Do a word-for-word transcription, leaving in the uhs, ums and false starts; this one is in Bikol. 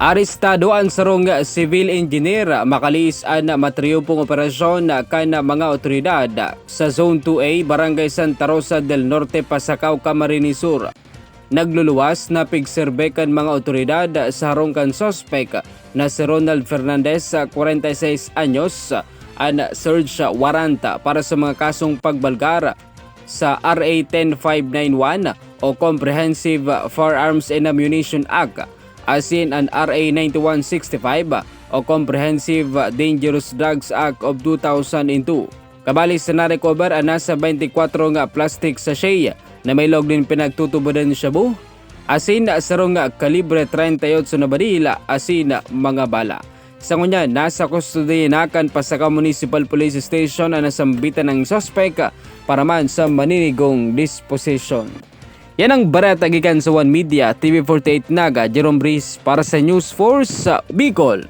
Arestado an sarong civil engineer makaliis an matriyumpong operasyon kan mga awtoridad sa Zone two A, Barangay Santa Rosa del Norte, Pasacao, Camarines Sur. Nagluluwas na pigserbe kan mga awtoridad sa harong kan suspek na si Ronald Fernandez, kwarenta y seis anyos, an search warrant para sa mga kasong pagbalgar sa R A ten five nine one o Comprehensive Firearms and Ammunition Act, asin an R A ninety-one sixty-five o Comprehensive Dangerous Drugs Act of two thousand two. Kabali sa na-recover an nasa twenty-four nga plastic sachet na may laog nin pinagtutubodan shabu, asin sarong kalibre treinta y ocho na baril asin mga bala. Sa ngunyan, nasa kustodiya na kan Pasacao Municipal Police Station an nasambitan ng suspek para man sa maninigong disposition. Yan ang bareta gikan sa One Media, T V forty-eight Naga, Jerome Breeze para sa News Force sa Bicol.